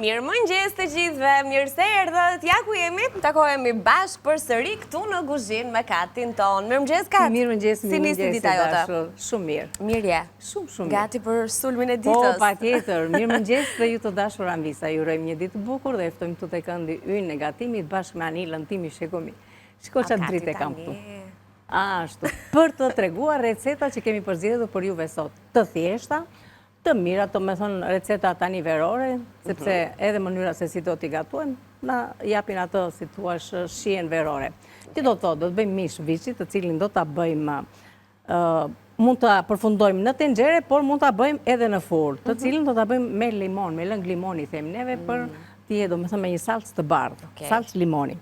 Mirëmëngjes të gjithëve, mirë se erdhët, ja ku jemi, takohemi bashkë përsëri këtu në kuzhinë me Katin tonë. Mirëmëngjes, Kat. Mirëmëngjes, Si nisi dita jote? Shumë mirë. Mirë je. Shumë, shumë mirë. Gati për sulmin e ditës. Po, patjetër. Mirëmëngjes dhe ju të dashur amvisa. Ju urojmë një ditë të bukur dhe ju ftojmë këtu te këndi ynë i gatimit bashkë me Anilën time shikomi. Shiko ça drite kam këtu. Ashtu, për të treguar receta që kemi përzgjedhur për juve sot. Të thjeshta, të mira, domethënë receta tani verore, sepse mhm. edhe mënyra se si do t'i gatuajmë, na japin atë, si thuash, shijen verore. Që do të thotë, do të bëjmë mish viçi, të cilin do ta bëjmë, mund ta përfundojmë në tenxhere, por mund ta bëjmë edhe në furrë, të mhm. cilin do ta bëjmë me limon, me lëng limoni, them neve, për mm. të jetë, domethënë, me një salcë të bardhë, salcë limoni.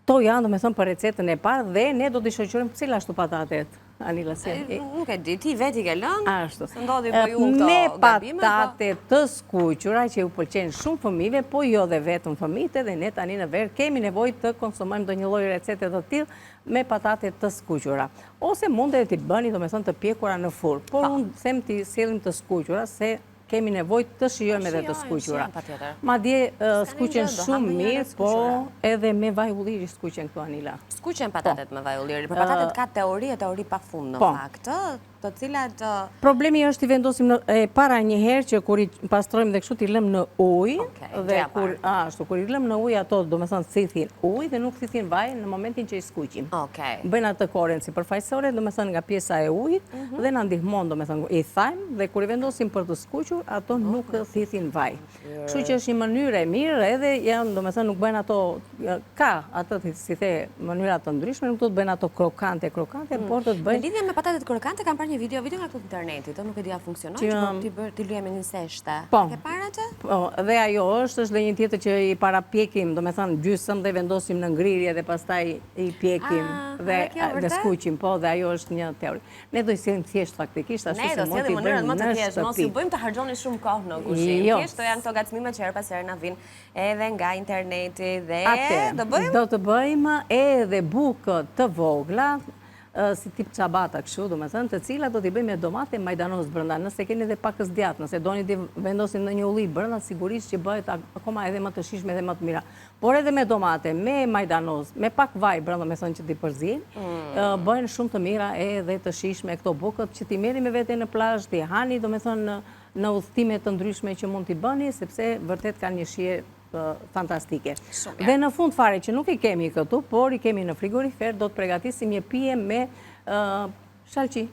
Këto janë, domethënë, për recetën e parë dhe ne do t'i shoqërojmë cila ashtu patatet, Anila, si? Nuk e di, ti vetë i ke lënë, Ashtu. se ndodhi po ju këto Me gabime, po. patate të skuqura që ju pëlqejnë shumë fëmijëve, po jo dhe vetëm fëmijët, edhe ne tani në verë kemi nevojë të konsumojmë ndonjë lloj recete të tillë me patate të skuqura. Ose mund edhe t'i bëni, domethënë, të pjekura në furrë, por unë them t'i sjellim të skuqura se kemi nevojë të shijojmë edhe të skuqura. Madje skuqen shumë mirë, po edhe me vaj ulliri skuqen këto Anila. Skuqen patatet me vaj ulliri, për patatet ka teori e teori pa fund në po. fakt, të cilat... Problemi është t'i vendosim në, e para një herë që kur i pastrojmë dhe kështu t'i lëmë në ujë, dhe kur, ashtu, kur i lëmë në ujë ato, domethënë thithin ujë dhe nuk thithin vaj në momentin që i skuqim. Bëjnë atë koren sipërfaqësore, domethënë nga pjesa e ujit, mhm. dhe na ndihmon, domethënë, i thajmë, dhe kur i vendosim për të skuqur, ato nuk thithin vaj. Kështu që është një mënyrë e mirë, edhe janë, domethënë, nuk bëjnë ato, ka atë, si the, mënyra të ndryshme, nuk do të bëjnë ato krokante, krokante, mm. por do të bëjnë... Në lidhje me patatet krokante, kam parë një video, video nga këto interneti, të nuk e di a funksionon, që po t'i bërë, t'i lyejmë me niseshte. Po. Ke parë atë? Po, dhe ajo është, është dhe një tjetër që i parapjekim, domethënë, gjysëm dhe vendosim në ngrirje dhe pastaj i pjekim ah, dhe, dhe skuqim, po, dhe ajo është një teori. Ne do i sjellim thjesht faktikisht, ashtu se mund t'i bëjmë në shtëpi. Mos ju bëjmë të harxhoni shumë kohë në kuzhinë. Jo. Thjesht janë këto ngacmime që herë pas here na vijnë edhe nga interneti dhe do bëjmë? Do të bëjmë edhe bukë të vogla, si tip çabata kështu, domethënë, të cilat do t'i bëjmë me domate majdanoz brenda. Nëse keni edhe pakës djathë, nëse doni t'i vendosni ndonjë ulli brenda, sigurisht që bëhet akoma edhe më të shijshme dhe më të mira. Por edhe me domate, me majdanoz, me pak vaj brenda, domethënë që t'i përziejmë, mm. bëhen shumë të mira edhe të shijshme këto bukët që t'i merrni me vete në plazh, t'i hani, domethënë në udhëtime të ndryshme që mund t'i bëni, sepse vërtet kanë një shije fantastike. Dhe në fund fare që nuk i kemi këtu, por i kemi në frigorifer, do të pregatisim një pije me shalqi.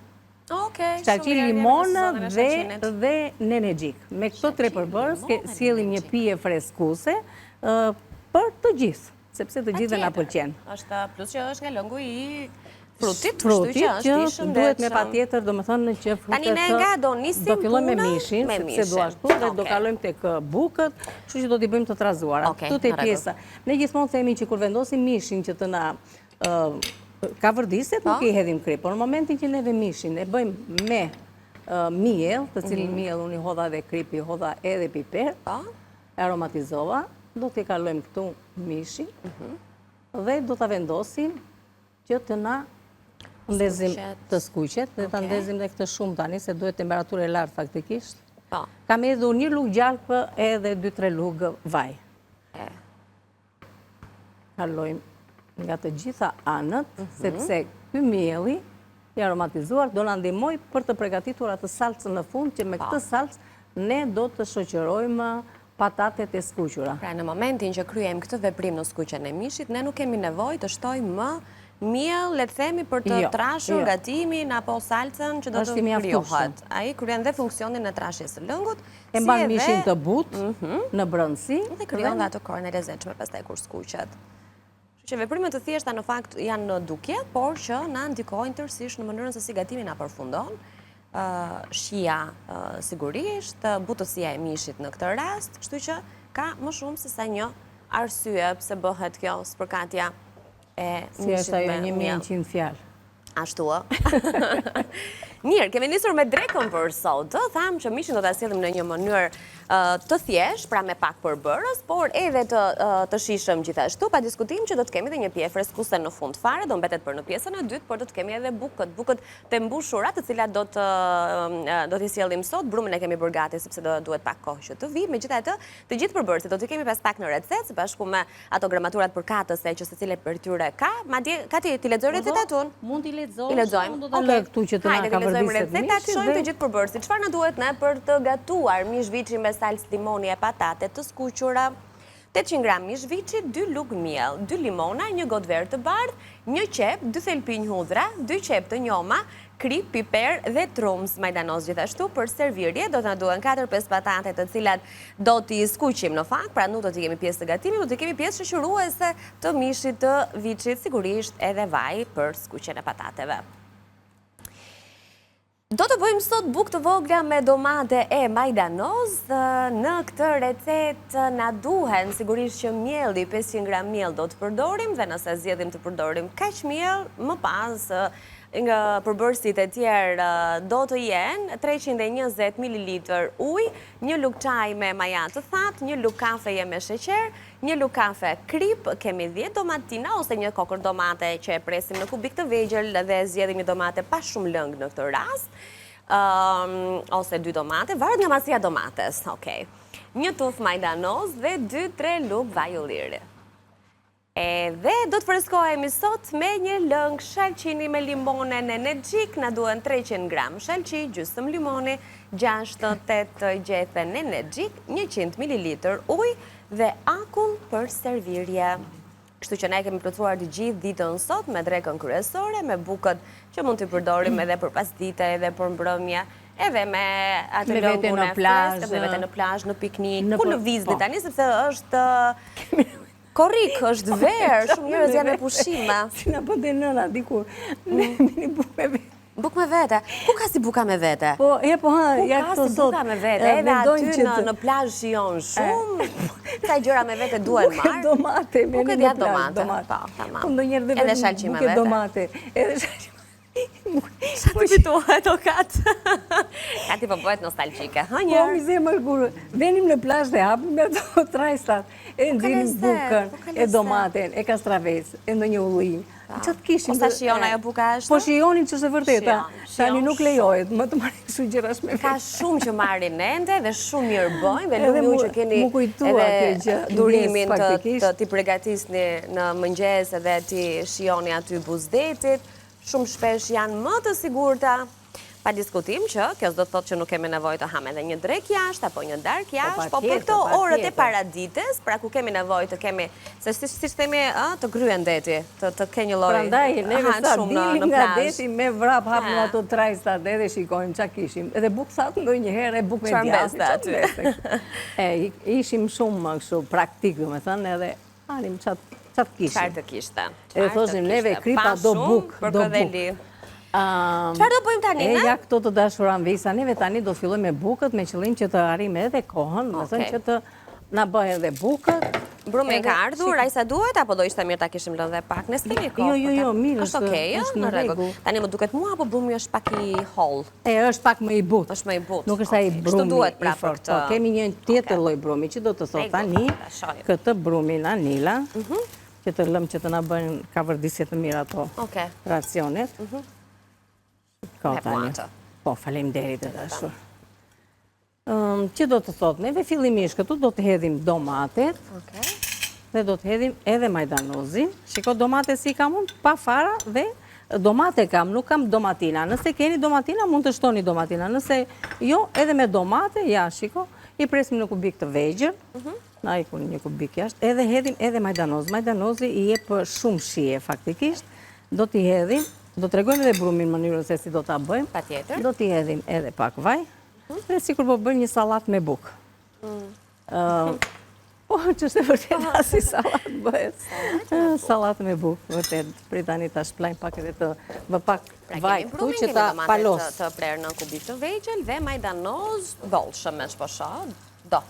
Shalqi limon dhe dhe nenexhik. Me këto tre përbërës sjellim një pije freskuese për të gjithë, sepse të gjithëve na pëlqen. Është plus që është nga lëngu i frutit, kështu që është i shëndetshëm. Duhet me patjetër, domethënë që frutet Tani ne nga do nisim Do fillojmë me mishin, sepse do ashtu dhe do kalojmë tek bukët, kështu që do t'i bëjmë të trazuara. Këtu te pjesa. Ne gjithmonë themi që kur vendosim mishin që të na Kavërdiset nuk po. i hedhim kripë, por në momentin që neve mishin e bëjmë me miell, të cilin mhm. miell unë i hodha edhe kripë, i hodha edhe piper, po. e aromatizova, do t'i kalojmë këtu mishin mhm. dhe do ta vendosim që të na ndezim të skuqet dhe ta ndezim dhe këtë shumë tani, se duhet temperaturë e lartë faktikisht. Po. Kam hedhur një lugë gjalpë edhe 2-3 lugë vaj. Kalojmë nga të gjitha anët, mhm. sepse ky mielli i aromatizuar do na ndihmojë për të pregatitur atë salcën në fund, që me këtë salcë ne do të shoqërojmë patatet e skuqura. Pra në momentin që kryejmë këtë veprim në skuqjen e mishit, ne nuk kemi nevojë të shtojmë më miell, le të themi për të jo, trashur jo. gatimin apo salcën që do të krijohet. Ai kryen dhe funksionin e trashjes së lëngut, E mban mishin të butë mhm. në brendësi. Dhe krijon dhe atë koren e lezetshme pastaj kur skuqet. Kështu që veprime të thjeshta në fakt janë në dukje, por që na ndikojnë tërësisht në mënyrën se si gatimi na përfundon. Shija sigurisht, butësia e mishit në këtë rast, kështu që ka më shumë se sa një arsye pse bëhet kjo spërkatja e mishit me miell. Si është ajo 1100 fjalë. Ashtu ë. Mirë, kemi nisur me drekën për sot. Thamë që mishin do ta sjellim në një mënyrë të thjeshtë, pra me pak përbërës, por edhe të të shijshëm gjithashtu, pa diskutim që do të kemi dhe një pije freskuese në fund fare, do mbetet për në pjesën e dytë, por do të kemi edhe bukët, bukët të mbushura, të cilat do të do t'i sjellim sot. Brumin e kemi bërë gati sepse do duhet pak kohë që të vijë. Megjithatë, të gjithë përbërësit do t'i kemi pas pak në recetë, së bashku me ato gramaturat përkatëse që secili prej tyre ka, madje Kati t'i lexoj recetat unë? Mund t'i lexosh, I lexojmë. Unë do ta lë këtu që të na ka vërdiset mishi. Hajde t'i lexojmë recetat, shohim të gjithë përbërësit. Çfarë na duhet ne për të gatuar mish viçi me salcë limoni e patate të skuqura? 800 gram mish viçi, 2 lugë miell, 2 limona, një gotë verë të bardhë, një qepë, 2 thelpinj hudhra, 2 qepë të njoma, kripë, piper dhe trumzë majdanoz gjithashtu për servirje do të na duhen 4-5 patate të cilat do t'i skuqim në fakt, pra nuk do t'i kemi pjesë të gatimit, do t'i kemi pjesë shoqëruese të mishit të viçit, sigurisht edhe vaj për skuqjen e patateve. Do të bëjmë sot bukë të vogla me domate e majdanoz. Në këtë recetë na duhen sigurisht që mielli, 500 gram miell do të përdorim dhe nëse zgjedhim të përdorim kaq miell, më pas Nga përbërësit e tjerë do të jenë 320 ml ujë, një lugë çaji me maja të thatë, një lugë kafeje me sheqer, një lugë kafe kripë, kemi 10 domatina ose një kokërr domate që e presim në kubik të vegjël dhe zgjedhim një domate pa shumë lëng në këtë rast, ose dy domate, varet nga madhësia e domates, okej. Një tufë majdanoz dhe 2-3 lugë vaj ulliri. Edhe do të freskohemi sot me një lëng shalqini me limone nenexhik, na duhen 300 gram shalqi, gjysëm limoni, 6-8 gjethe nenexhik, 100 ml ujë dhe akull për servirje. Kështu që ne kemi plotësuar të gjithë ditën sot me drekën kryesore, me bukët që mund t'i përdorim edhe për pasdite, edhe për mbrëmje, edhe me atë lëngun e freskët, me vete në plazh, në piknik, ku lëvizni po. tani, sepse është Korrik, është verë, shumë njerëz janë me pushime. Si na bënte nëna dikur, ne mm. merrni bukë me vete. Bukë me vete? Ku ka si buka me vete? Po, e po ha, ja këto sot. Ku ka si buka me vete? Edhe aty në, në plazh shijon shumë. Ca gjëra me vete duhen marrë. Bukë domate, merrni në plazh, domate. Po, tamam. Po ndonjëherë dhe Edhe shalqi me vete. domate. Edhe shalqi Sa të kujtohet o Kat? Kati po bëhet nostalgjike, ha një? Po, mi zemër, kur venim në plazh dhe hapnim me ato trajsat, e po nxirrnim bukën, po e domaten, e kastravec, e ndonjë ulli. Ça të kishim? Po sa shijon ajo buka është? Po shijonin që është e vërteta. Tani nuk lejohet, më të marrin kështu gjërash me Ka shumë që marrin ende dhe shumë mirë bëjnë dhe lum ju që keni edhe durimin të t'i pregatisni në mëngjes edhe t'i shijoni aty buzë detit. Shumë shpesh janë më të sigurta. Pa diskutim që kjo s'do të thotë që nuk kemi nevojë të hamë edhe një drekë jashtë apo një darkë po, jashtë, po për këto orët e paradites, pra ku kemi nevojë të kemi, se si siç themi, ë, të gryen deti, të të ke një lloj Prandaj neve sa dilim nga deti me vrap hapim ato trajsat edhe shikojmë ça kishim. Edhe bukë thatë ndonjëherë, e bukë me djathë, çfarë mbeste aty. E ishim shumë kështu praktik, domethënë, edhe Hanim ça të kishim. Çfarë të kishte. E thoshim neve kripa do bukë, do bukë. Çfarë do bëjmë tani, ne? E ja këto të dashura Anvisa, neve tani do fillojmë me bukët me qëllim që të arrijmë edhe kohën, domethënë që të na bëhen edhe bukët. Brumi ka ardhur, aq sa duhet, apo do ishte mirë ta kishim lënë dhe pak? Ne s'kemi kohë. Jo, jo, jo, mirë është, është në rregull. Tani më duket mua, apo brumi është pak i hollë? E është pak më i butë. Është më i butë. Nuk është ai brumi duhet pra i fortë. Po, kemi një tjetër lloj brumi, që do të thotë tani, këtë brumin Anila, mhm. që të lëmë që të na bëjnë kavërdisje të mira ato racionet. Mhm. Ka tani. Po, faleminderit e dashur. Që do të thotë, neve fillimisht këtu do të hedhim domatet dhe do të hedhim edhe majdanozin. Shiko domatet si kam unë, pa fara dhe domate kam, nuk kam domatina. Nëse keni domatina, mund të shtoni domatina. Nëse jo, edhe me domate, ja, shiko, i presim në kubik të vegjël, mhm. na iku një kubik jashtë, edhe hedhim edhe majdanoz. Majdanozi i jep shumë shije, faktikisht, do t'i hedhim, do tregojmë edhe brumin mënyrën se si do ta bëjmë. Patjetër. Do t'i hedhim edhe pak vaj. Dhe sikur po bëjmë një sallatë me bukë. Mm. Po, që është e vërtet, asi sallatë bëhet. Sallatë me bukë, vërtet. Prit tani ta shplajmë pak edhe të vë pak pra, vaj këtu që ta palos. Të prerë në kubik të vegjël dhe majdanoz bollshëm me ç'po shoh. Do.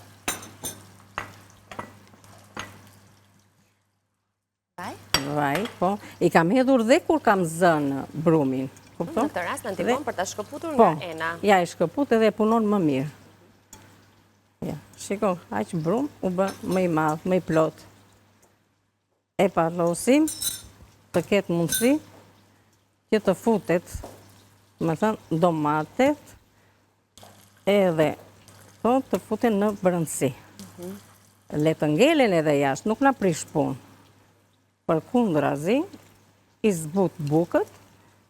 Vaj? Vaj, po. I kam hedhur dhe kur kam zënë brumin. Kupton? Në këtë rast na ndihmon për ta shkëputur nga po, ena. Ja, e shkëput edhe e punon më mirë. Ja, shiko, aq brumë u bë më i madh, më i plotë. E palosim të ketë mundësi që të futet, domethënë, domatet edhe po të futen në brendësi. Mhm. Le të ngelen edhe jashtë, nuk na prish punë. Përkundrazi, i zbut bukët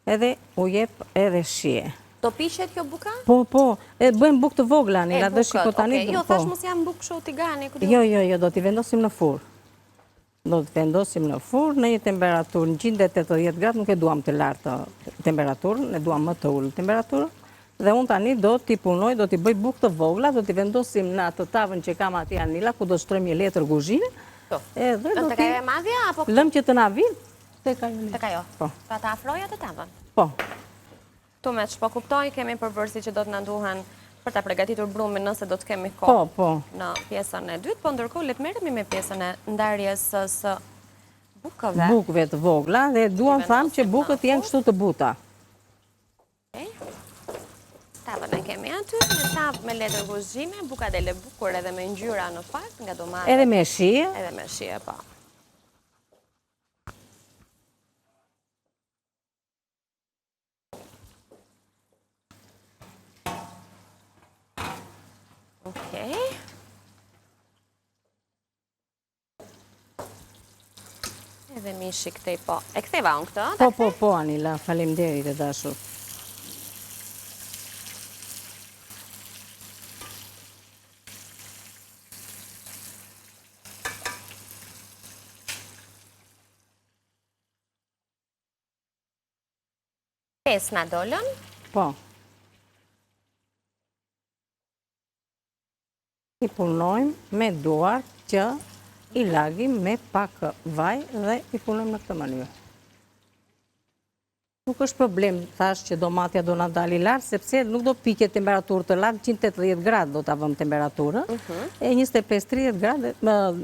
edhe u jep edhe shije. Do piqet kjo buka? Po, po, e bëjmë bukë të vogla, Anila, dhe shiko tani... Jo, po. thashë mos janë bukë kështu tigani. Jo, jo, jo, do t'i vendosim në furrë. Do t'i vendosim në furrë në një temperaturë 180 gradë, nuk e duam të lartë temperaturën, e duam më të ulët temperaturën. Dhe unë tani do t'i punoj, do t'i bëj bukë të vogla, do t'i vendosim në atë tavën që kam aty Anila, ku do të shtrojmë një letër kuzhine. Po. Edhe do t'i... Tek madhja, apo... Lëmë që të na vinë, tek ajo. Tek ajo. Po. Pa ta afroj atë tavën. Po. Këtu me ç'po kuptoj, kemi përbërësit që do të na duhen për ta pregatitur brumin nëse do të kemi kohë po, po. në pjesën e dytë, po ndërkohë le të merremi me pjesën e ndarjes së bukëve. Bukëve të vogla dhe duam thamë që bukët janë kështu të buta. Tavën e kemi aty, një tavë me letër kuzhine, buka del e bukur edhe me ngjyra në fakt, nga domatet. Edhe me shije. Edhe me shije, po. Okej. Edhe mishi këtej po. E ktheva unë këtë, Po, po, po, Anila, faleminderit e dashur. Pesë na dolën? Po. I punojmë me duar që i lagim me pak vaj dhe i punojmë në këtë mënyrë. Nuk është problem, thashë që domatja do na dali lart, sepse nuk do piqet temperaturë të lartë, 180 gradë do ta vëmë temperaturën, mhm. e 25-30 gradë,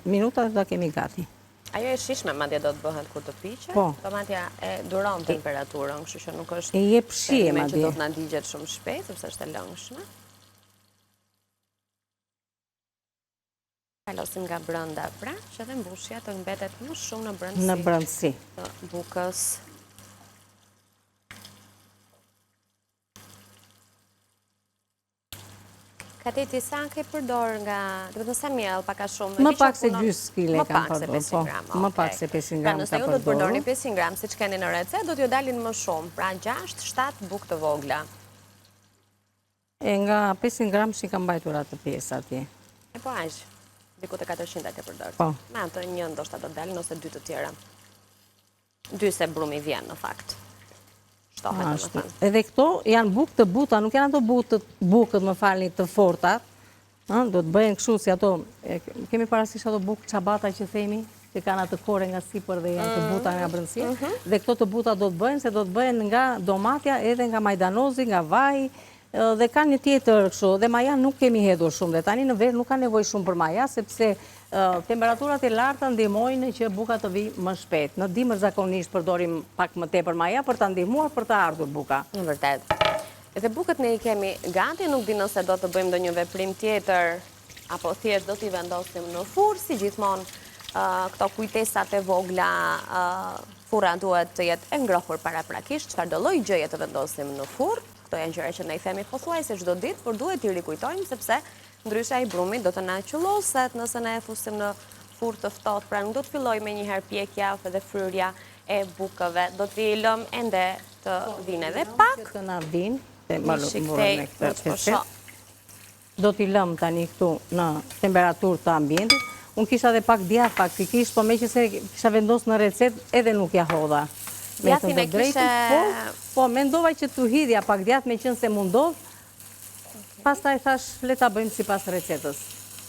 minuta do ta kemi gati. Ajo e shijshme madje do të bëhet kur të piqet. Po. Domatja e duron temperaturën, kështu që nuk është e jep shije madje. Që do të na digjet shumë shpejt, sepse është e lëngshme. Palosim nga brenda, pra, që dhe mbushja të mbetet më shumë në brendësi. Në brendësi. Të bukës. Kateti sa ke përdor nga, domethënë sa miell pak a shumë? Më pak se gjysë kile kam përdor, po, më pak se 500 gram ka përdor. Pra nëse ju do të përdorni 500 gram, siç keni në recetë, do t'ju dalin më shumë, pra 6-7 bukë të vogla. E nga 500 gram si kam mbajtur atë pjesë atje. E po aq, diku te 400 e ke përdor. Po. Me atë një ndoshta do dalin ose dy të tjera. Dy se brumi vjen në fakt. Shtohet domethënë. Edhe këto janë bukë të buta, nuk janë ato bukët, bukët më falni të forta. Ëh, do të bëhen kështu si ato, kemi parasysh ato bukë çabata që themi, që kanë atë kore nga sipër dhe janë të mm. buta nga brendësia. Mhm. Dhe këto të buta do të bëhen se do të bëhen nga domatja edhe nga majdanozi, nga vaji, dhe kanë një tjetër kështu, dhe maja nuk kemi hedhur shumë, dhe tani në verë nuk ka nevojë shumë për maja, sepse temperaturat e larta ndihmojnë që buka të vijë më shpejt. Në dimër zakonisht përdorim pak më tepër maja për ta ndihmuar për të ardhur buka. Në vërtet. Edhe bukët ne i kemi gati, nuk di nëse do të bëjmë ndonjë veprim tjetër, apo thjesht do t'i vendosim në furrë, si gjithmonë këto kujtesat e vogla, furra duhet të jetë e ngrohur paraprakisht, çfarëdo lloj gjëje të vendosim në furrë, Këto janë gjëra që ne i themi pothuajse çdo ditë, por duhet t'i rikujtojmë sepse ndryshe ai brumi do të na qulloset nëse ne e fusim në furrë të ftohtë, pra nuk do të fillojë menjëherë pjekja dhe fryrja e bukëve. Do t'i lëmë ende të po, vinë edhe pak. Që të na vinë, të më me këtë të Do t'i lëmë tani këtu në temperaturë të ambientit. Unë kisha dhe pak djathë faktikisht, po meqenëse kisha vendos në recetë edhe nuk ia hodha. Djathin e kishe... Po, po, mendova që t'u hidhja pak djathë meqenëse më ndodh, pastaj thashë le ta bëjmë sipas recetës.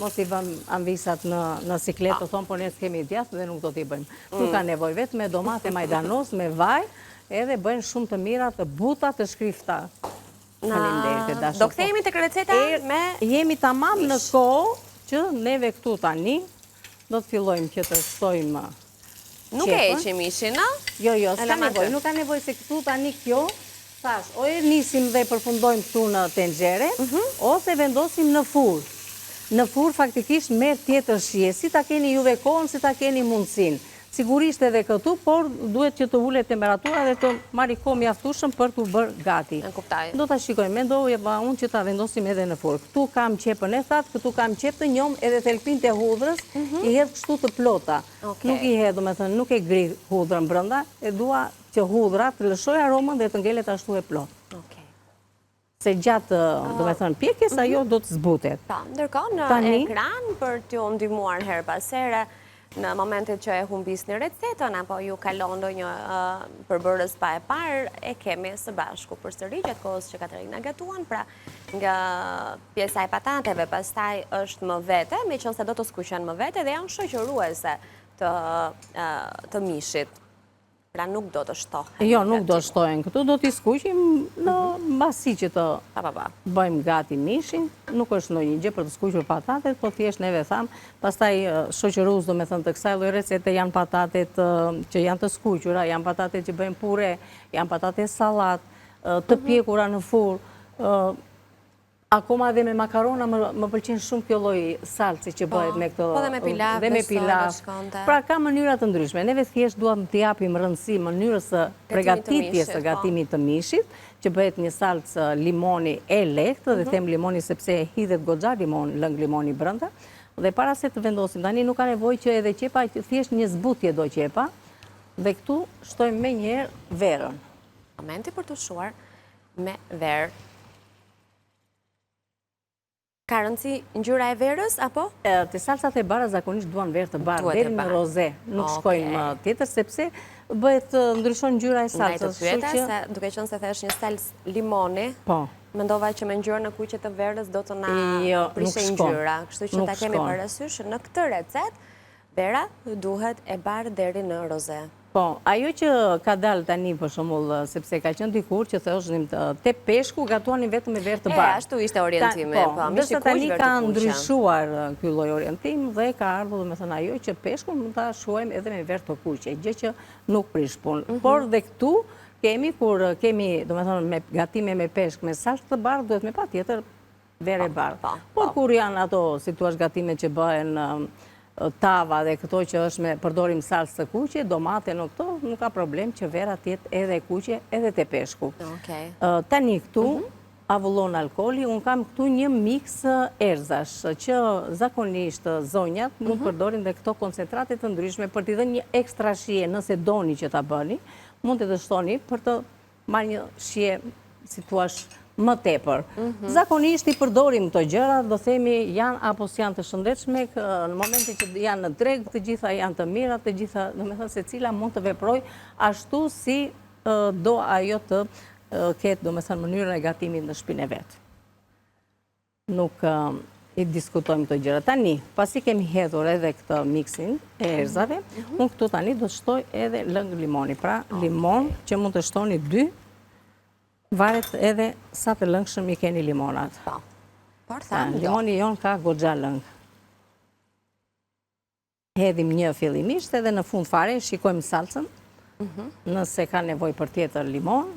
Mos i vëmë amvisat në, në siklet të thonë, po ne s'kemi djathë dhe nuk do t'i bëjmë. Nuk mm. ka nevojë vetëm me domate majdanoz, me vaj, edhe bëhen shumë të mira, të buta, të shkrifta. Faleminderit e dashur. Do kthehemi tek receta me Jemi tamam në kohë që neve këtu tani do të fillojmë që të shtojmë Nuk e heqim mishin, a? Jo, jo, s'ka nevojë, nuk ka nevojë se këtu tani kjo. Thashë, o e nisim dhe përfundojmë këtu në tenxhere, mhm. ose vendosim në furrë. Në furrë faktikisht merr tjetër shije, si ta keni juve kohën, si ta keni mundësinë. Sigurisht edhe këtu, por duhet që të ulet temperatura dhe të marri kohë mjaftueshëm për t'u bërë gati. E kuptoj. Do ta shikojmë, mendova unë që ta vendosim edhe në furrë. Këtu kam qepën e thatë, këtu kam qepë të njomë edhe thelpinjtë e hudhrës, mhm. i hedh kështu të plota. Nuk i hedh, domethënë, nuk e grij hudhrën brenda, e dua që hudhra të lëshojë aromën dhe të ngelet ashtu e plotë. Okej. Se gjatë, domethënë, pjekjes, mhm. ajo do të zbutet. Po, ndërkohë në ekran për t'ju ndihmuar herë pas here, në momentet që e humbisni recetën, apo ju kalon ndonjë përbërës pa e parë, e kemi së bashku përsëri gjatë kohës që Katarina gatuan, pra nga pjesa e patateve, pastaj është më vete, meqenëse do të skuqen më vete dhe janë shoqëruese të, të mishit. Pra nuk do të shtohen. Jo, nuk do të shtohen këtu, do t'i skuqim në mhm. mbasi që të bëjmë gati mishin, nuk është ndonjë gjë për të skuqur patatet, po thjesht neve thamë, pastaj shoqërues domethënë të kësaj lloj recete janë patatet që janë të skuqura, janë patatet që bëjnë pure, janë patate sallatë, të mhm. pjekura në furrë, Akoma edhe me makarona më pëlqen shumë kjo lloj salce që po, bëhet me këto. Po dhe me pilaf, dhe me pilaf. Pra ka mënyra të ndryshme. Neve thjesht duam t'i japim rëndësi mënyrës së pregatitjes së po. gatimit të mishit, që bëhet një salcë limoni e lehtë, dhe mhm. them limoni sepse hidhet goxha limon, lëng limoni brenda. Dhe para se të vendosim, tani nuk ka nevojë që edhe qepa, thjesht një zbutje do qepa, dhe këtu shtojmë menjëherë verën. Momenti për të shuar me verë. Ka rëndësi ngjyra e verës, apo? Te salcat e bardha zakonisht duan verë të bardhë, deri në roze, nuk shkojnë më tjetër, sepse bëhet ndryshon ngjyra e salcës. Ndaj të pyeta, se duke qenë se the është një salcë limoni, po. mendova që me ngjyrën e kuqe të verës do të na jo, prishej ngjyra, kështu që ta kemi parasysh në këtë recetë, vera duhet e bardhë deri në roze. Po, ajo që ka dalë tani për shembull, sepse ka qenë dikur që thoshim te peshku gatuanin vetëm me verë të bardhë. E, ashtu ishte orientimi, po, po ndërsa tani ka ndryshuar ky lloj orientim dhe ka ardhur domethënë ajo që peshkun mund ta shuajmë edhe me verë të kuqe, gjë që nuk prish punë. Mhm. Por dhe këtu kemi kur kemi domethënë me gatime me peshk me salcë të bardhë duhet me patjetër verë e bardhë. Po, po. Por kur janë ato, si thua gatime që bëhen tava dhe këto që është me përdorim salcë të kuqe, domate në këto, nuk ka problem që vera të jetë edhe e kuqe edhe te peshku. Tani këtu, mhm. avullon alkooli, unë kam këtu një miks erëzash, që zakonisht zonjat mund mhm. përdorin dhe këto koncentrate të ndryshme për t'i dhënë një ekstra shije nëse doni që ta bëni, mund të të shtoni për të marrë një shije, si thuash, më tepër. Mhm. Zakonisht i përdorim këto gjëra, do themi janë apo s'janë të shëndetshme, në momentin që janë në treg, të gjitha janë të mira, të gjitha, domethënë secila mund të veprojë ashtu si do ajo të ketë, domethënë, mënyrën e gatimit në shpinë e vet. Nuk i diskutojmë këto gjëra. Tani, pasi kemi hedhur edhe këtë miksin e erëzave, mhm. unë këtu tani do të shtoj edhe lëng limoni. Pra, limon që mund të shtoni dy, varet edhe sa të lëngshëm i keni limonat. Po, por thamë do. Limoni jonë ka goxha lëng. Hedhim një fillimisht edhe në fund fare shikojmë salcën, mhm. nëse ka nevojë për tjetër limon,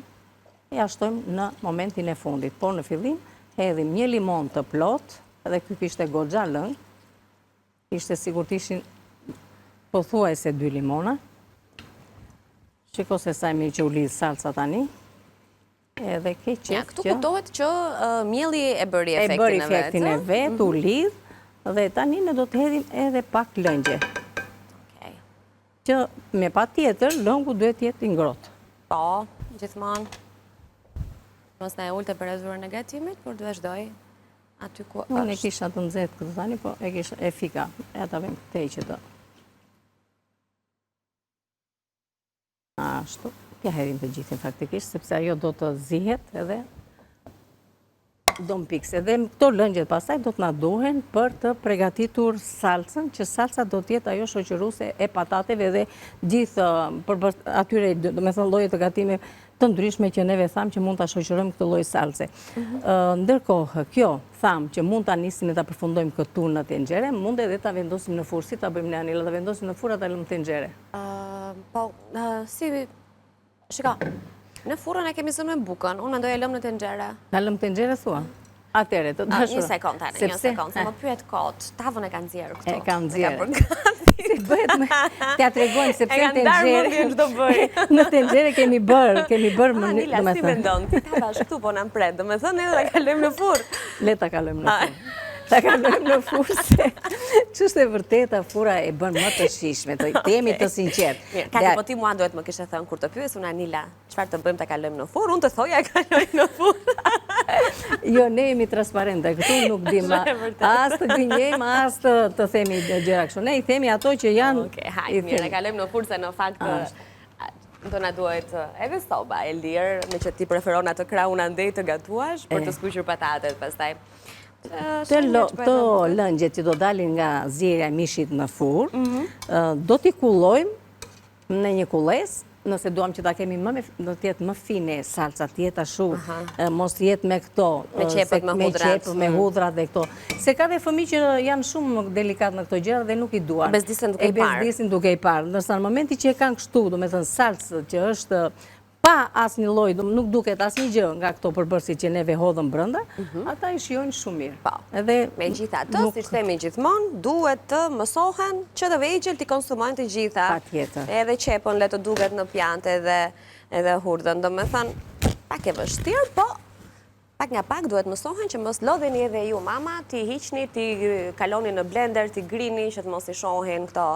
ia shtojmë në momentin e fundit. Por në fillim hedhim një limon të plotë, edhe ky kishte goxha lëng, ishte sikur të ishin pothuajse dy limona. Shiko se sa e mirë që u lidh salca tani. Edhe ke qejf që... Këtu kuptohet që mielli e bëri efektin e vet. E bëri efektin e vet, u mhm. lidh, dhe tani ne do të hedhim edhe pak lëngje. Që me patjetër, lëngu duhet të jetë i ngrohtë. Po, gjithmonë. Mos na e ul temperaturën e gatimit, por duhet vazhdojë aty ku është. Unë e kisha të nxehtë këtë tani, po e kisha e fika. E ta vëmë këtej që të... Ashtu, t'ia hedhim të gjithin faktikisht, sepse ajo do të zihet edhe do mpikset. Edhe këto lëngjet pastaj do të na duhen për të pregatitur salcën, që salca do të jetë ajo shoqëruese e patateve dhe gjithë për atyre, domethënë lloje të gatime të ndryshme që neve thamë që mund ta shoqërojmë këtë lloj salce. Mhm. Ndërkohë, kjo thamë që mund ta nisim e ta përfundojmë këtu në tenxhere, mund edhe ta vendosim në furrë, si ta bëjmë ne Anila, ta vendosim në furrë a ta lëmë në tenxhere? Po, si, shiko. Në furrën e kemi zënë me bukën, unë mendoj e lëmë në tenxhere. Ta lëmë tenxhere, thua? Atëherë, të dashur. Një sekond tani, një sekond, se më pyet kot, tavën e kanë nxjerrë këtu. E kanë nxjerrë. Si bëhet me t'ia tregojmë sepse në tenxhere. E kanë ndarë më Në tenxhere kemi bërë, kemi bërë më Anila, si mendon, ti tava është këtu po na pret, domethënë edhe ta kalojmë në furrë. Le ta kalojmë në furrë. Ta kalojmë në furrë se ç'është e vërteta furra e bën më të shijshme, të jemi të sinqertë. Mirë, Kati, po ti mua duhet më kishe thënë kur të pyes unë Anila, Çfarë të bëjmë ta kalojmë në furrë? Unë të thoja e kalojmë në furrë. Jo, ne jemi transparente, këtu nuk dim as të gënjejmë, as të, të themi gjëra kështu. Ne i themi ato që janë... Okej, hajt, mirë, e kalojmë në furrë se në fakt do na duhet edhe soba e lirë, meqë ti preferon atë krahun andej të gatuash, për të skuqur patatet pastaj. Të lëngjet që do dalin nga zierja e mishit në furrë, mhm. do t'i kullojmë Në një kullesë, nëse duam që ta kemi më me, do të jetë më fine salca, të jetë ashtu, mos të jetë me këto, me qepët, me hudhrat, me me mm. hudhrat dhe këto. Se ka dhe fëmijë që janë shumë delikat në këto gjëra dhe nuk i duan. E bezdisin duke i parë. E bezdisin duke i parë. Ndërsa në momentin që e kanë kështu, domethënë salcë që është pa asnjë lloj, nuk duket asnjë gjë nga këto përbërësit që neve hodhëm brenda, mhm. ata i shijojnë shumë mirë. Po. Edhe megjithatë, siç themi gjithmonë, duhet të mësohen që të vegjël t'i konsumojnë të gjitha. Patjetër. Edhe qepën le të duket në pjatë edhe edhe hurdhën. Domethënë, pak e vështirë, po pak nga pak duhet mësohen që mos lodheni edhe ju mama, t'i hiqni, t'i kaloni në blender, t'i grini që të mos i shohin këto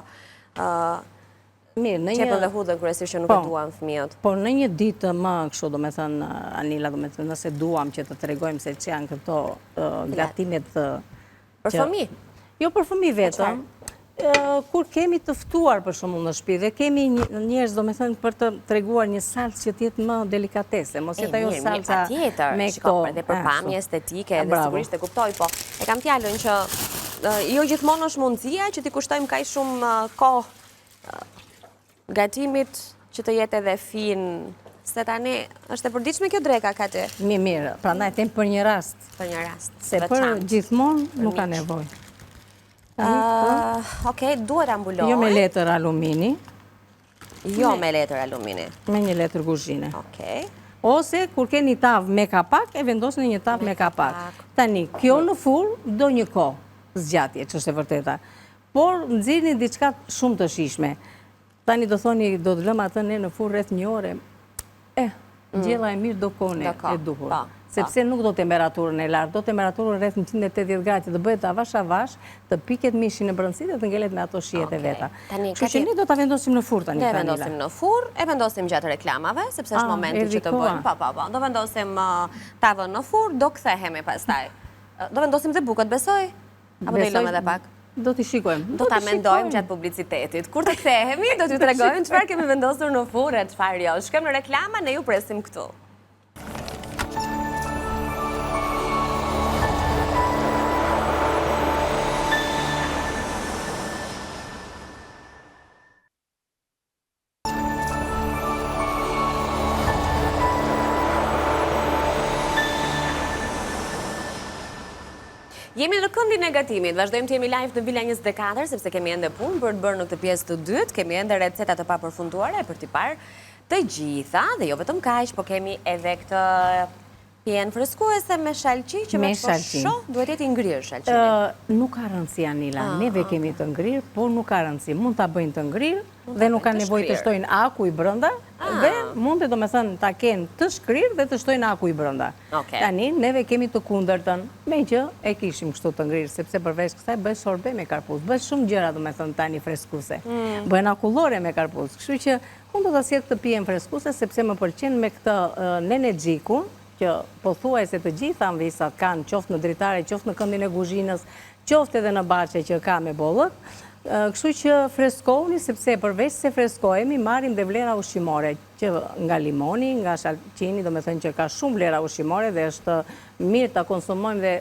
Mirë, në një... Qepën dhe hudhën kryesisht që nuk e po, duan fëmijët. Po, në një ditë më kështu, domethënë, Anila, domethënë, nëse duam që të tregojmë se që janë këto gatimet... Për fëmijë? Jo për fëmijë vetëm. Kur kemi të ftuar për shembull në shtëpi dhe kemi njerëz, domethënë, për të treguar një salcë që të jetë më delikatese, mos jetë ajo salca me këto... Dhe për pamje estetike, dhe sigurisht e kuptoj, po e kam fjalën që jo gjithmonë është mundësia që t'i kushtojmë kaq shumë kohë gatimit që të jetë edhe fin, se tani është e përditshme kjo dreka, Kati? Mirë, mirë, prandaj them për një rast. Për një rast, Se për gjithmonë nuk ka nevojë. Okej, duhet ta mbuloj. Jo me letër alumini. Jo me letër alumini. Me një letër kuzhine. Okej. Ose, kur keni tavë me kapak, e vendosni në një tavë me kapak. Tani, kjo në furrë do një kohë zgjatje, që është e vërteta. Por nxirrni diçka shumë të shijshme. Tani do thoni do të lëmë atë ne në furrë rreth një ore. Eh, mm. gjella e mirë do kohën e duhur. Po, po. Sepse nuk do temperaturën e lartë, do temperaturën rreth 180 gradë që të bëhet avash avash, të piket mishi në brendësi dhe të ngelet me ato shijet e veta. Kështu që ne do ta vendosim në furrë tani. Ne vendosim në furrë, e vendosim gjatë reklamave, sepse është ah, momenti që të bëjmë. Po, po, po. Do vendosim uh, tavën në furrë, do kthehemi pastaj. Do vendosim dhe bukët, besoj. Apo do i lëmë edhe pak? Do t'i shikojmë. Do ta mendojmë gjatë publicitetit. Kur të kthehemi, do t'ju tregojmë çfarë kemi vendosur në furrë e çfarë jo. Shkojmë në reklama, ne ju presim këtu. Jemi në këndin e gatimit, vazhdojmë të jemi live në Vila 24, sepse kemi ende punë për të bërë në këtë pjesë të dytë, kemi ende receta të papërfunduara e për t'i parë të gjitha, dhe jo vetëm kaq, po kemi edhe këtë Pijen freskuese me shalqi që me po shoh duhet të jetë i ngrirë shalqini. Nuk ka rëndësi Anila, ah, neve ah, kemi të ngrirë, por nuk ka rëndësi. Mund ta bëjnë të ngrirë dhe nuk ka nevojë të shtojnë akuj brenda ah. dhe mund të domethënë ta kenë të shkrirë dhe të shtojnë akuj brenda. Tani neve kemi të kundërtën, meqë e kishim kështu të ngrirë, sepse përveç kësaj bëhet shorbe me karpuz, bëhet shumë gjëra domethënë tani freskuese. Mm. Bëhen akullore me karpuz, kështu që Unë do ta sjell këtë pijen freskuese sepse më pëlqen me këtë nenexhikun, që pothuajse të gjitha amvisat kanë, qoftë në dritare, qoftë në këndin e kuzhinës, qoftë edhe në bahçe që ka me bollëk. Kështu që freskohuni sepse përveç se freskohemi, marrim dhe vlera ushqimore, që nga limoni, nga shalqini, domethënë që ka shumë vlera ushqimore dhe është mirë ta konsumojmë dhe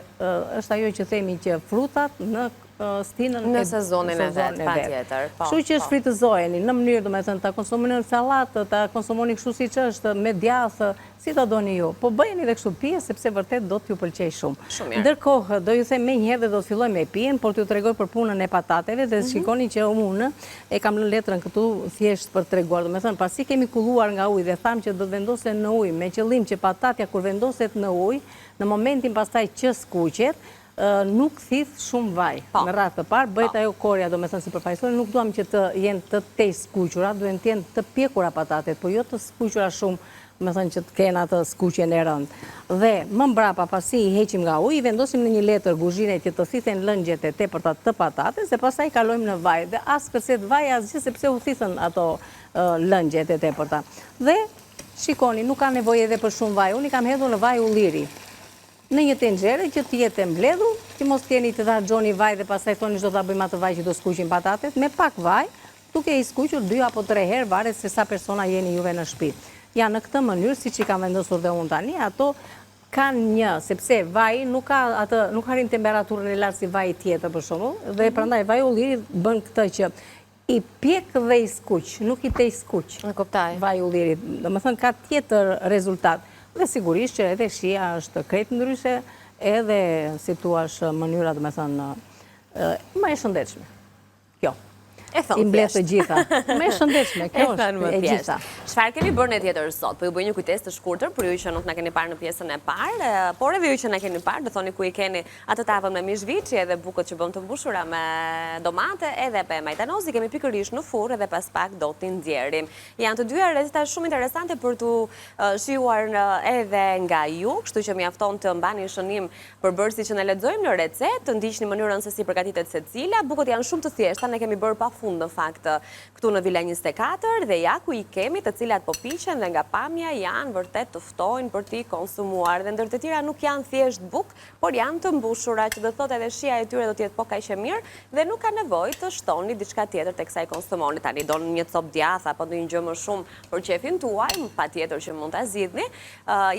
është ajo që themi që frutat në. stinën në sezonin e vet, patjetër. Po, kështu që po. shfrytëzojeni në mënyrë, domethënë, ta konsumoni në sallatë, ta konsumoni kështu siç është, me djathë, si ta doni ju. Po bëjeni dhe kështu pije, sepse vërtet do t'ju pëlqejë shumë. Shumë mirë. Ndërkohë, do ju them menjëherë dhe do të filloj me pijen, por t'ju tregoj për punën e patateve dhe mhm. shikoni që unë e kam lënë letrën këtu thjesht për treguar. Domethënë, pasi kemi kulluar nga uji dhe thamë që do të vendosen në ujë, me qëllim që patatja kur vendoset në ujë, në momentin pastaj që skuqet, nuk thith shumë vaj. Po. Në radhë të parë, bëhet po. ajo korja, domethënë sipërfaqësore, nuk duam që të jenë të tejskuqura, duhen të jenë të pjekura patatet, po jo të skuqura shumë, domethënë që të kenë atë skuqjen e rëndë. Dhe më mbrapa, pasi i heqim nga uji, i vendosim në një letër kuzhine që të thithen lëngjet e tepërta të patates dhe pastaj kalojmë në vaj. Dhe as kërcet vaj asgjë sepse u thithën ato lëngjet e tepërta. Dhe shikoni, nuk ka nevojë edhe për shumë vaj. Unë i kam hedhur në vaj ulliri. Në një tenxhere që të jetë e mbledhur, që mos keni të harxhoni vaj dhe pastaj thoni ç'do ta bëjmë atë vaj që do skuqim patatet, me pak vaj, duke i skuqur dy apo tre herë, varet se sa persona jeni juve në shtëpi. Ja në këtë mënyrë, siç i kam vendosur dhe unë tani, ato kanë një, sepse vaji nuk ka atë, nuk arrin temperaturën e lartë si vaji tjetër për shembull, dhe prandaj vaji i ullirit bën këtë që I pjek dhe i skuq, nuk i tejskuq. E kuptoj. Vaji i ullirit, domethënë ka tjetër rezultat. Dhe sigurisht që edhe shija është krejt ndryshe, edhe si thuash mënyra domethënë më e shëndetshme. Kjo. E thonë I mbledh të gjitha. Më e shëndetshme, kjo është e gjitha. Çfarë kemi bërë ne tjetër sot? Po ju bëj një kujtesë të shkurtër për ju që nuk na keni parë në pjesën e parë, por edhe ju që na keni parë, do thoni ku i keni Atë tavën me mish viçi edhe bukët që bëmë të mbushura me domate edhe me majdanoz i kemi pikërisht në furrë edhe pas pak do t'i nxjerrim. Janë të dyja receta shumë interesante për t'u shijuar edhe nga ju, kështu që mjafton të mbani shënim përbërësit që ne lexojmë në recetë, të ndiqni mënyrën se si përgatitet secila. Bukët janë shumë të thjeshta, ne kemi bërë pafund në fakt këtu në Vila 24 dhe ja ku i kemi të cilat po piqen dhe nga pamja janë vërtet të ftojnë për t'i konsumuar dhe ndër të tjera nuk janë thjesht bukë, por janë të mbushura, që do të thotë edhe shija e tyre do të jetë po kaq e mirë dhe nuk ka nevojë të shtoni diçka tjetër teksa i konsumoni. Tani doni një copë djathë apo ndonjë gjë më shumë për qejfin tuaj, patjetër që mund ta zgjidhni.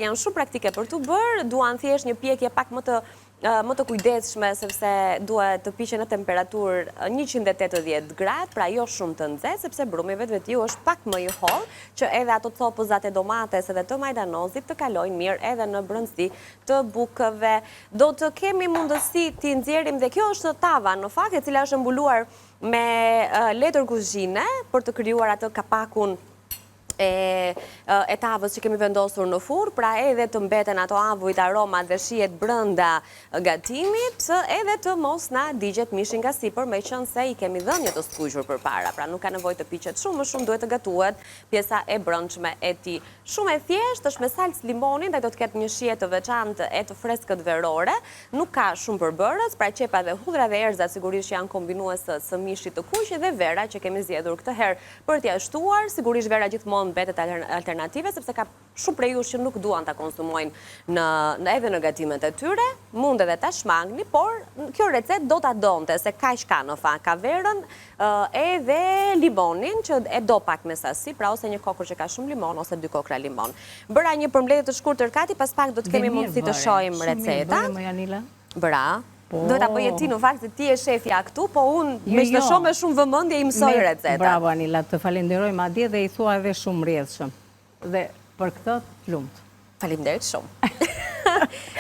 Janë shumë praktike për t'u bërë, duan thjesht një pjekje pak më të më të kujdesshme sepse duhet të piqen në temperaturë 180 gradë, pra jo shumë të nxehtë, sepse brumi vetvetiu është pak më i hollë, që edhe ato copëzat e domates edhe të majdanozit të kalojnë mirë edhe në brendësi të bukëve. Do të kemi mundësi t'i nxjerrim dhe kjo është tava në fakt e cila është mbuluar me letër kuzhine për të krijuar atë kapakun e, e tavës që kemi vendosur në furrë, pra edhe të mbeten ato avujt, aromat dhe shijet brenda gatimit, edhe të mos na digjet mishi nga sipër, meqenëse i kemi dhënë një të skuqur përpara, pra nuk ka nevojë të piqet shumë, më shumë duhet të gatuhet pjesa e brendshme e tij. Shumë e thjeshtë, është me salcë limoni, ndaj do të ketë një shije të veçantë e të freskët verore. Nuk ka shumë përbërës, pra qepa dhe hudhra dhe erëzat sigurisht që janë kombinues së mishit të kuq dhe vera që kemi zgjedhur këtë herë për t'ia shtuar. Sigurisht vera gjithmonë mbetet alternative sepse ka shumë prej jush që nuk duan ta konsumojnë në edhe në gatimet e tyre, mund edhe ta shmangni, por kjo recetë do ta donte se kaq ka në fakt, ka verën, edhe limonin që e do pak me sasi, pra ose një kokërr që ka shumë limon ose dy kokrra limon. Bëra një përmbledhje të shkurtër Kati, pas pak do të kemi mundësi të shohim recetat. Shumë mirë bëre, Bëra. Po. Duhet ta bëje ti në fakt se ti je shefja këtu, po unë jo, meqë të jo. shoh me shumë vëmendje i mësoj recetat. Bravo Anila, të falenderoj madje dhe i thua edhe shumë rrjedhshëm. Dhe për këtë të lumtë. Faleminderit shumë.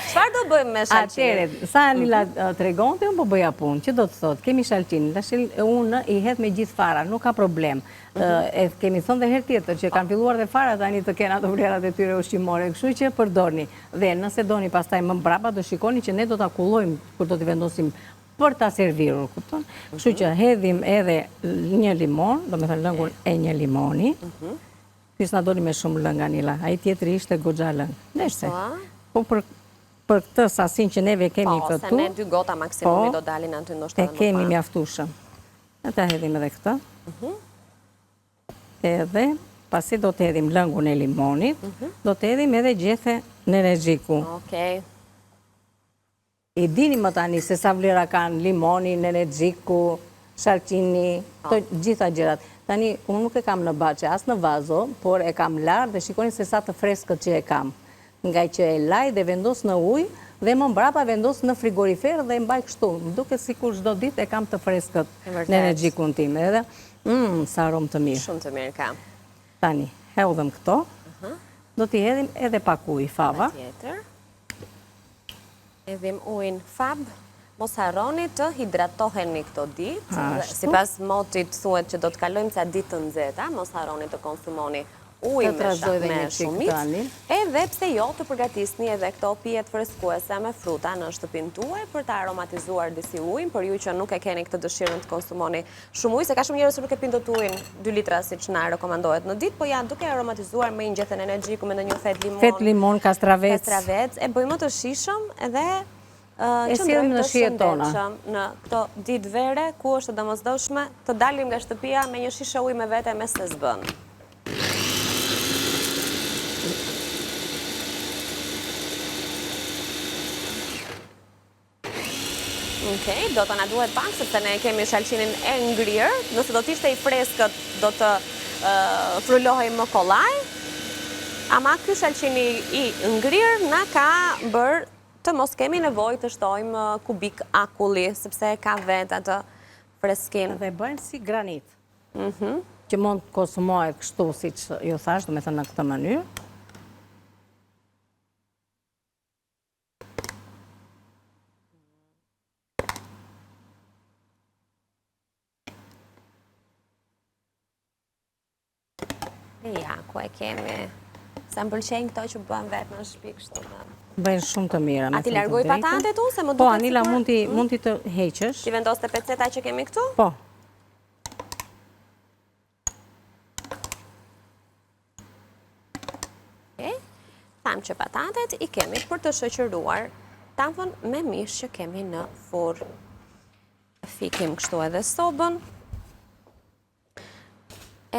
Çfarë do bëjmë me shalqinin? Atëherë, sa Anila mhm. tregonte, unë po bëja punë. Që do të thotë, kemi shalqinin, tash unë i hedh me gjithë fara, nuk ka problem. Mhm. E kemi thënë dhe herë tjetër që kanë filluar dhe fara tani të kenë ato vlerat e tyre ushqimore, kështu që përdorni. Dhe nëse doni pastaj më mbrapa do shikoni që ne do ta kullojmë kur do t'i vendosim për ta servirur, kupton? Kështu që hedhim edhe një limon, domethënë lëngun e një limoni. Ky s'na doli me shumë lëng, Anila. Ai tjetri ishte goxha lëng. Nejse. Po, po për për këtë sasinë që neve kemi po, këtu. Po, se ne dy gota maksimumi po, do dalin aty ndoshta edhe më pak. E kemi mjaftueshëm. Ne ta hedhim edhe këtë. Mhm. Edhe pasi do të hedhim lëngun e limonit, mhm. do të hedhim edhe gjethe nenexhiku. Okej. E dini më tani se sa vlera kanë limoni, nenexhiku, shalqini, të gjitha gjërat. Tani, unë nuk e kam në bahçe, as në vazo, por e kam larë dhe shikoni se sa të freskët që e kam. Ngaqë e laj dhe vendos në ujë, Dhe më mbrapa vendos në frigorifer dhe e mbaj kështu. Më duket sikur çdo ditë e kam të freskët nenexhikun tim. Edhe, mmm, sa aromë të mirë. Shumë të mirë ka. Tani, hedhëm këto. Do t'i hedhim edhe pak ujë, fava. Patjetër. Hedhim ujin fab. Mos harroni të hidratoheni këto ditë. Sipas motit thuhet që do të kalojmë ca ditë të nxehta, mos harroni të konsumoni ujë me shumicë. Edhe pse jo të përgatisni edhe këto pijet freskuese me fruta në shtëpinë tuaj për të aromatizuar disi ujin, për ju që nuk e keni këtë dëshirën të konsumoni shumë ujë, se ka shumë njerëz që nuk e pinë dot ujin 2 litra siç na rekomandohet në ditë, po ja duke aromatizuar me një gjethe nenexhiku, me ndonjë fetë limon, fetë limon, kastravec, kastravec, e bëjmë më të shijshëm edhe e sjellim në shijet tona. Në këto ditë vere, ku është e domosdoshme të dalim nga shtëpia me një shishe ujë me vete me se s'bën. Okej, do të na duhet pak, sepse ne kemi shalqinin e ngrirë. Nëse do të ishte i freskët, do të frullohej më kollaj. Ama ky shalqini i ngrirë na ka bërë të mos kemi nevojë të shtojmë kubik akulli, sepse ka vetë atë freskinë. Dhe bëjmë si granit. Mhm. Që mund të konsumohet kështu, siç ju thashë, domethënë në këtë mënyrë. Ja, ku e kemi. Sa më pëlqejnë këto që bëhen vetë në shtëpi kështu. Bëhen shumë të mira. A t'i largoj patatet unë se më po, duket Po, Anila, mund t'i hmm? mund t'i të heqësh. T'i vendos te peceta që kemi këtu? Po. Thamë që patatet i kemi për të shoqëruar tavën me mish që kemi në furrë. Fikim kështu edhe sobën.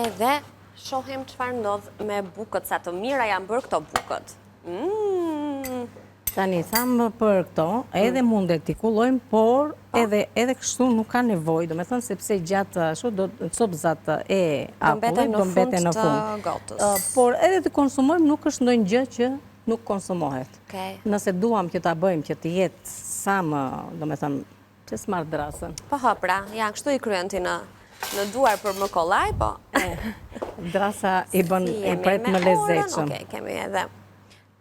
Edhe shohim çfarë ndodh me bukët, sa të mira janë bërë këto bukët. Mm. Tani, thamë për këto, edhe mm. mundet t'i kullojmë, por po. edhe, edhe kështu nuk ka nevojë, domethënë, sepse gjatë ashtu, do copëzat e akullit, do mbeten në fund. Gotës. Por edhe të konsumojmë nuk është ndonjë gjë që nuk konsumohet. Nëse duam që ta bëjmë që të jetë sa më, domethënë, Pse s'marr dërrasën? Po hë pra, ja, kështu i kryen ti në në duar për më kollaj, po. Dërrasa i bën e pret më lezetshëm. Okej, kemi edhe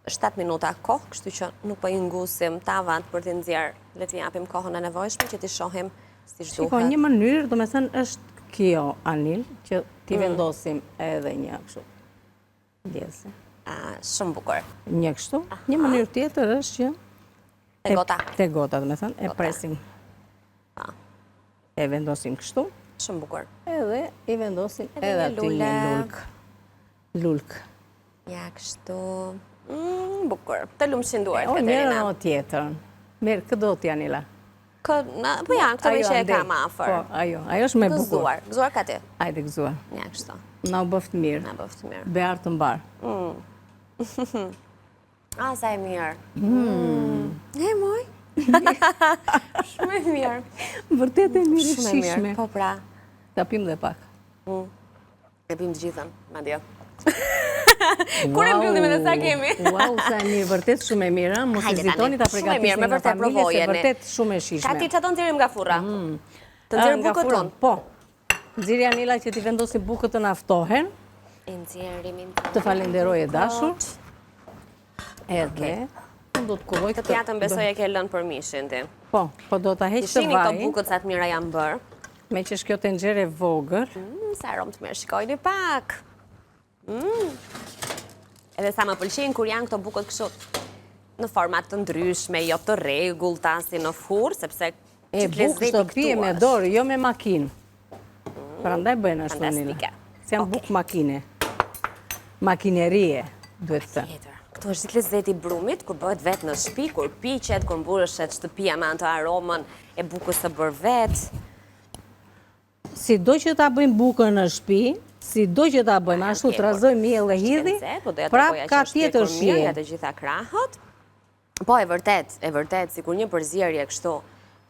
7 minuta kohë, kështu që nuk po i ngusim tavat për t'i nxjerrë, le t'i japim kohën e nevojshme që t'i shohim siç duhet. Shiko, një mënyrë, domethënë, është kjo, Anil, që t'i mm. vendosim edhe një kështu. Ndjesë. Shumë bukur. Një kështu. Një mënyrë tjetër është që... Te gota. Te gota, domethënë, e presim. E vendosim kështu. Shumë bukur. Edhe i vendosim edhe aty një lulkë. Lulkë. Ja, kështu. Mm, bukur. Të lumshin duart, Katerina. O, njërën o tjetrën. Mirë, kë do ti, Anila? Kë, po ja, këtë meqë e kam afër. Po, ajo, ajo është më e bukur. Gëzuar, gëzuar Kati. Ajde, gëzuar. Ja, kështu. Na u bëftë mirë. Na bëftë mirë. Behar të mbarë. Mm. A, sa e mirë. Mm. E, moj. Shumë e mirë. Vërtet e mirë, e shijshme. Po, pra. Ta pim dhe pak. Mm. E pim të gjithën, madje. Kur e mbyllim edhe sa kemi. Wow, sa e mirë, vërtet shumë e mirë, mos hezitoni ta përgatisni në familje, se vërtet shumë e shijshme. Kati, ça të nxjerrim nga furra? Mm. Të nxjerrim bukët tonë? Po, nxirri Anila që t'i vendosim bukët të na ftohen. I nxjerrim, i nxjerrim. Të falenderoj e dashur. Edhe, unë do të kulloj këtë... Këtë pjatën besoj e ke lënë për mishin ti. Po, po do ta heq të vajin. Shihni këto bukët sa të mira janë bërë. Meqë është kjo tenxhere e vogël. Mm, sa aromë të mirë, shikojni pak. Mm. Edhe sa më pëlqejnë kur janë këto bukët kështu në forma të ndryshme, jo të rregullta si në furrë, sepse E bukë çdo pije me dorë, jo me makinë. Mm, Prandaj bëjnë ashtu Nila. Se janë bukë makine. Makinerie, duhet të thënë. Këtu është gjithë lezeti i brumit, kur bëhet vetë në shtëpi, kur piqet, kur mbushet shtëpia me atë aromën e bukës së bërë vetë. Sido që ta bëjmë bukën në shtëpi, sido që ta bëjmë, ashtu trazojmë miell e hidhim, po prapë ka tjetër shije. Nga të gjitha krahët. Po, e vërtetë, e vërtetë, sikur një përzierje kështu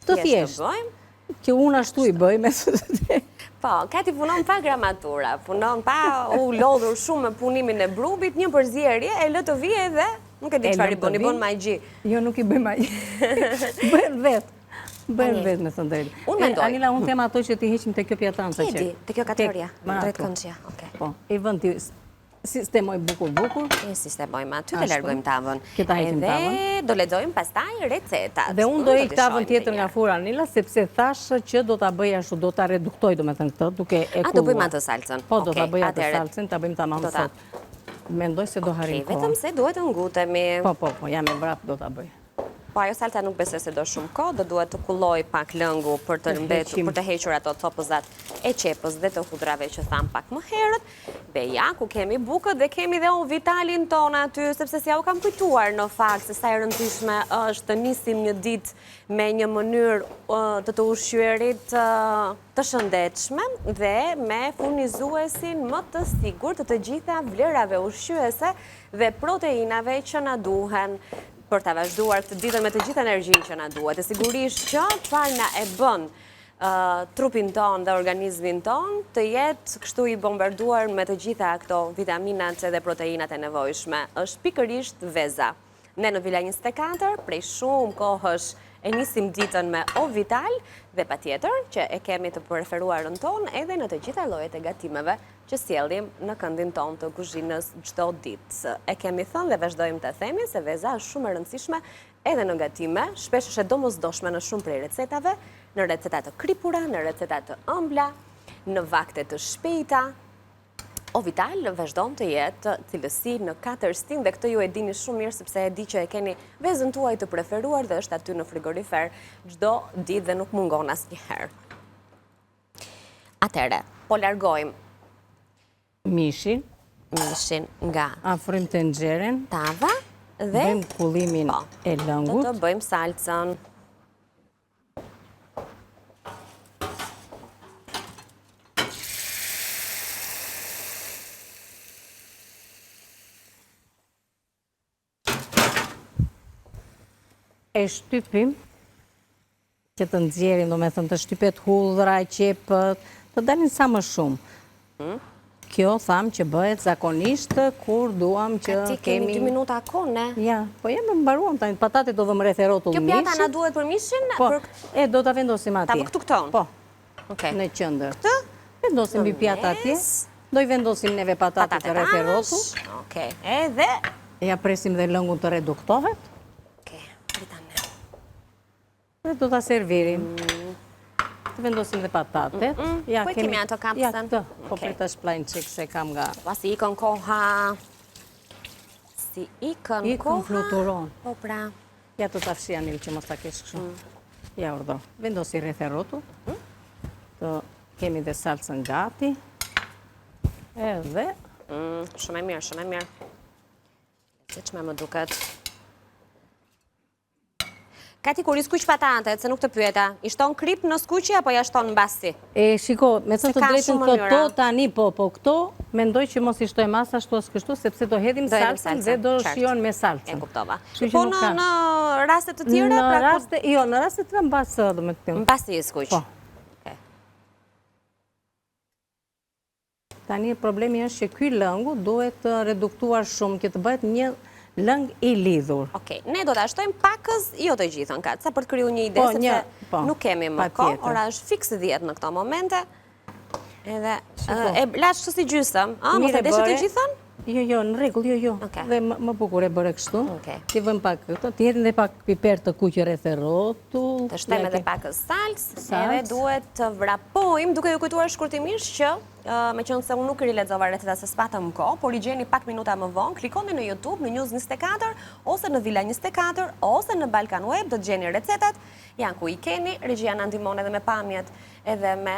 të thjeshtë të bëjmë. Që unë ashtu i bëj me së të Po, Kati punon pa gramatura, punon pa u lodhur shumë me punimin e brumit, një përzierje e lë të vijë edhe Nuk e di çfarë i bën, i bën magji. Jo, nuk i bëj magji. Bëhen vetë. Bëhen vetë me thënë të drejtën. Unë mendoj. Anila, unë them ato që t'i heqim te kjo pjatanca që. Ti, te kjo kategoria, drejtkëndëshja, okej. Po, i vën ti sistemoj bukur bukur. E sistemojmë aty dhe largojmë tavën. Që ta heqim tavën. Edhe do lexojmë pastaj recetat. Dhe unë do heq tavën tjetër nga furra Anila, sepse thashë që do ta bëj ashtu, do ta reduktoj domethënë këtë, duke e kulluar. A do bëjmë atë salcën? Po, do ta bëj atë salcën, ta bëjmë tamam sot. Mendoj se do harrim kohën. Vetëm se duhet të ngutemi. Po, po, po, jam e vrap do ta bëj. Po ajo salca nuk besoj se do shumë kohë, do duhet të kullojë pak lëngu për të mbetur, për të hequr ato copëzat e qepës dhe të hudrave që thamë pak më herët. Dhe ja, ku kemi bukët dhe kemi dhe O-Vitalin tonë aty, sepse s'jua kam kujtuar në fakt se sa e rëndësishme është të nisim një ditë me një mënyrë të të ushqyerit të shëndetshme dhe me furnizuesin më të sigurt të të gjitha vlerave ushqyese dhe proteinave që na duhen për ta vazhduar këtë ditën me të gjithë energjinë që na duhet. E sigurisht që çfarë na e bën trupin tonë dhe organizmin tonë të jetë kështu i bombarduar me të gjitha këto vitaminat edhe proteinat e nevojshme. Është pikërisht veza. Ne në Vila 24, prej shumë kohësh e nisim ditën me O Vital dhe patjetër që e kemi të preferuarën tonë edhe në të gjitha llojet e gatimeve që sjellim në këndin tonë të kuzhinës çdo ditë. E kemi thënë dhe vazhdojmë të themi se veza është shumë e rëndësishme edhe në gatime, shpesh është e domosdoshme në shumë prej recetave, në receta të kripura, në receta të ëmbla, në vakte të shpejta. O Vital vazhdon të jetë cilësi në katër stinë dhe këtë ju e dini shumë mirë sepse e di që e keni vezën tuaj të preferuar dhe është aty në frigorifer çdo ditë dhe nuk mungon asnjëherë. Atëherë, po largojmë mishin, mishin nga afrojmë tenxheren, tava dhe bëjmë kullimin po, e lëngut. Do të bëjmë salcën. E shtypim që të nxjerrim, domethënë të shtypet hudhra, qepët, të dalin sa më shumë. Hmm? Kjo thamë që bëhet zakonisht kur duam që kemi... Kemi 2 minuta kohë, ne? Ja, po jemi mbaruam tani, patatet do vëmë rreth e rrotull mishit. Kjo pjata na duhet për mishin? Po, e do ta vendosim atje. Ta vë këtu këton? Po, në qendër. Këtë? Vendosim mbi pjatë atje. Do i vendosim neve patatet rreth e rrotull. Okej, edhe... Ja presim dhe lëngun të reduktohet. Okej, prita ne. Dhe do ta servirim. Mm. Të vendosim dhe patatet. Mm, mm. Ja, Ku e kemi ato kapësen? Ja, këtë. Po prit ta shpëlaj një çikë se kam nga... Pa si ikën koha... Si ikën koha... Ikën fluturon. Po pra... Ja të ta fshij Anil që mos ta kesh kështu. Mm. Ja urdhëro. Vendosi rreth e rrotull. Mm. Të kemi dhe salcën gati. Edhe... Mm, shumë e mirë, shumë e mirë. Siç më duket. Kati kur i skuq patatet, se nuk të pyeta, i shton kripë në skuqje apo ja shton mbasi? E, shiko, me thënë të drejtën këto tani, po, po, këto, mendoj që mos i shtojmë as ashtu as kështu, sepse do hedhim salcën dhe do shijon me salcën. E kuptova. Po në, në raste të tjera? Në pra raste, jo, në raste të tjera mbas, domethënë. Mbasi i skuq. Po. Tani problemi është që ky lëngu duhet reduktuar shumë që të bëhet një lëng i lidhur. Okej, ne do ta shtojmë pakëz, jo të gjithën Kat, sa për të kriju një ide, po, sepse po, nuk kemi më kohë, ora është fiks 10 në këto momente. Edhe, e lashë kështu si gjysëm, a, mos e deshe të gjithën? Jo, jo, në rregull, jo, jo. Dhe më bukur e bëre kështu. T'i vëmë pak këto, t'i hedhim dhe pak piper të kuq rreth e rrotull. Të shtojmë edhe pak salcë, edhe duhet të vrapojmë, duke ju kujtuar shkurtimisht që, meqenëse unë nuk i rilexova recetat se s'patëm kohë, por i gjeni pak minuta më vonë, klikoni në YouTube, në News 24, ose në Vila 24, ose në Balkan Web, do të gjeni recetat, janë ku i keni, regjia na ndihmon edhe me pamjet, edhe me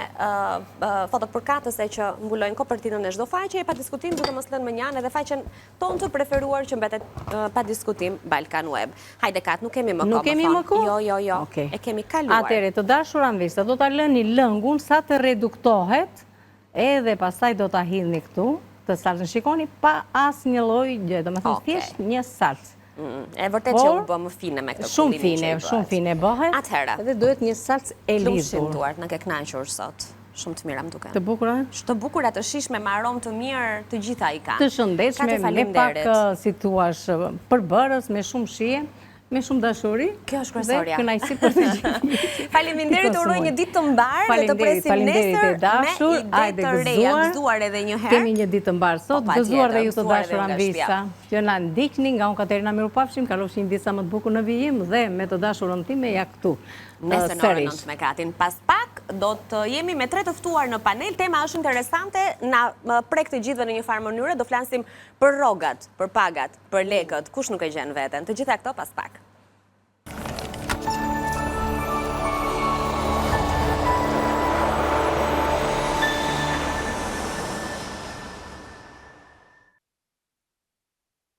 fotot përkatëse që mbulojnë kopertinën e çdo faqe, pa diskutim duke mos lënë mënjanë edhe faqen tonë të preferuar që mbetet pa diskutim Balkan Web. Hajde Kat, nuk kemi më kohë. Nuk kemi më kohë? Jo, jo, jo. E kemi kaluar. Atëherë, të dashura amvisa, do ta lëni lëngun sa të reduktohet, edhe pastaj do ta hidhni këtu, të salcën shikoni pa asnjë lloj gjë, domethënë thjesht një salcë. Mm, e vërtet që u bë më fine me këtë kullimin që i bëhet. Shumë fine, shumë fine bëhet. Atëherë. Edhe duhet një salcë e lidhur. Të lumshin duart, na ke kënaqur sot. Shumë të mira më duken. Të bukura? Të bukura, të shijshme, me aromë të mirë, të gjitha i kanë. Të shëndetshme, me pak, si thua, përbërës, me shumë shije, me shumë dashuri. Kjo është kryesorja. Dhe kënaqësi për të gjithë. Faleminderit, uroj një ditë të mbarë dhe të presim nesër me ide të reja. Gëzuar edhe një herë. Kemi një ditë të mbarë sot, po, gëzuar dhe ju të dashur ambisa. Që na ndiqni nga unë Katerina Mirupafshim, kalofshi një ditë sa më të bukur në vijim dhe me të dashurën time ja këtu. Nesër në orën 9 me Katin. Pas pak do të jemi me tre të ftuar në panel. Tema është interesante, na prek të gjithëve në një farë mënyre. Do flasim për rrogat, për pagat, për lekët, kush nuk e gjen veten. Të gjitha këto pas pak.